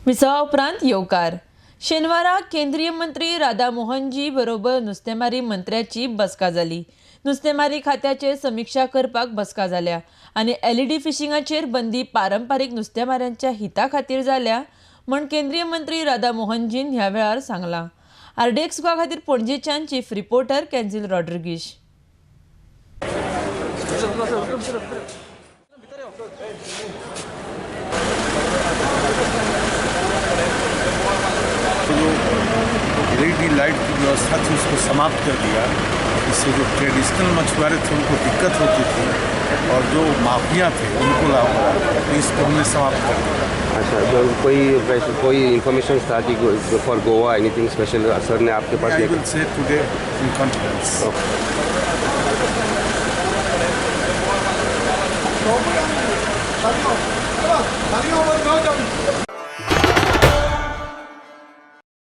विसवा उपरांत येवकार. शेनवारा केंद्रीय मंत्री राधा मोहनजी बरोबर नुस्तेमारी मंत्र्याची बसका जाली. नुस्तेमारी खात्याचेर समिक्षा करपाक बसका जाल्या आनी एलईडी फिशिंगाचेर बंदी पारंपारीक नुस्तेमाऱ्यांच्या हिता खातीर जाल्या म्हण केंद्रीय मंत्री राधा मोहनजीन ह्या वेळार सांगलां. आरडीएक्स गोवा खातीर पणजेच्यान चीफ रिपोर्टर कॅन्झील रॉड्रिगीश. जो एलईडी लाइट की व्यवस्था थी उसको समाप्त कर दिया। इससे जो ट्रेडिशनल मछुआरे थे उनको दिक्कत होती थी और जो माफिया थे उनको लाभ हुआ, तो इसको हमने समाप्त कर दिया। अच्छा, तो कोई इन्फॉर्मेशन था कि for Goa anything special sir ने आपके pass? I will say today in confidence.